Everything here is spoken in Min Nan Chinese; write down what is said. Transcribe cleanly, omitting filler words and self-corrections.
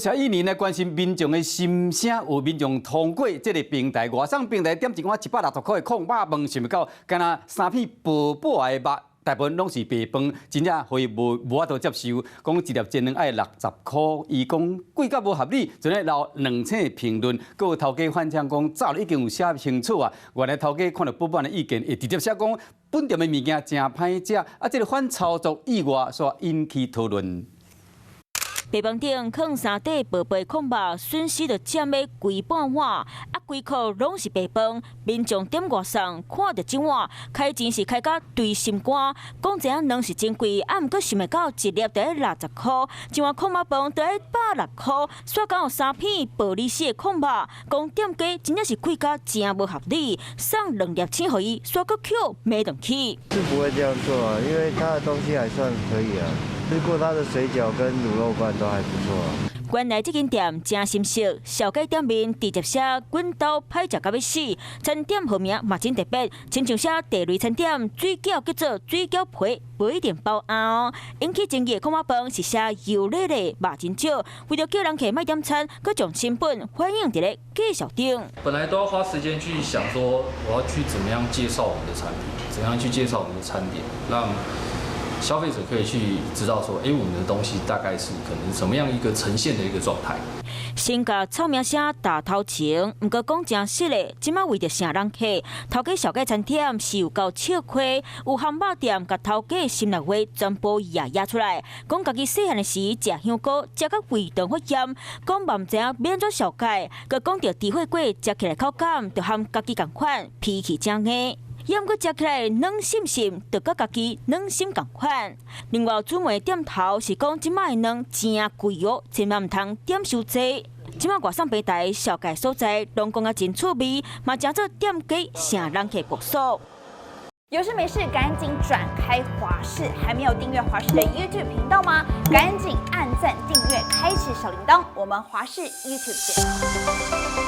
謝伊年來關心民眾的心聲，有民眾通過這个平台，外送平台點一碗160塊的炕肉飯，想袂到敢若三片薄薄的肉，大部分攏是白飯，真正予伊無法度接受。講一粒煎卵愛60塊，伊講貴甲無合理，陣咧留兩星評論。閣有頭家反嗆講早已經有寫清楚啊，原來頭家看著不滿的意見，會直接寫講本店的物件誠歹食，啊，這个反操作意外，煞引起討論。白飯頂囥三塊薄薄炕肉，損失就佔欲規半碗，啊，規箍攏是白飯。民眾點外送，看著這碗，開錢是開甲捶心肝，講知影卵是真貴，啊，毋過想袂到一粒著愛六十箍，一碗炕肉飯著愛百六箍，煞敢有三片薄利死的炕肉，講店家真正是貴甲誠無合理，送兩粒星予伊，煞閣抾罵轉去。是不會這樣做啊，因為他的東西還算可以啊。吃過他的水餃跟滷肉飯都還不錯。原來這間店誠心熟，小街店面直接寫阮兜歹食甲欲死，餐點號名嘛真特別，親像寫地雷餐點水餃叫做水餃皮，無一定包餡哦。引起爭議的炕肉飯是寫油膩膩，肉真少，為著叫人客莫點餐，閣將成本反映佇咧介紹頂。本來都要花時間去想說，我要去怎麼樣介紹我們的產品，怎樣去介紹我們的餐點，讓消費者可以去知道說，欸，我們的東西大概是可能什麼樣一個呈現的一個狀態。先共臭名聲打頭前，毋過講誠實的，這擺為著省人客，頭家小街餐點是有夠笑虧，有漢堡店共頭家心內話全部掖掖出來，講家己細漢的時食香菇，食甲胃腸發炎，講嘛毋知影欲按怎紹介，閣講著豬血粿食起來口感就和家己仝款，脾氣誠硬。猶閣食起來軟心心，就佮家己軟心仝款。另外，主門店頭是講這擺的卵誠貴哦，千萬毋通點傷濟。這擺外送平台紹介所在，攏講啊真趣味，嘛誠做店家誠人客爆數。有事沒事趕緊轉開華視，還沒有訂閱華視的 YouTube 頻道嗎？趕緊按讚訂閱，開啟小鈴鐺。我們華視 YouTube 見。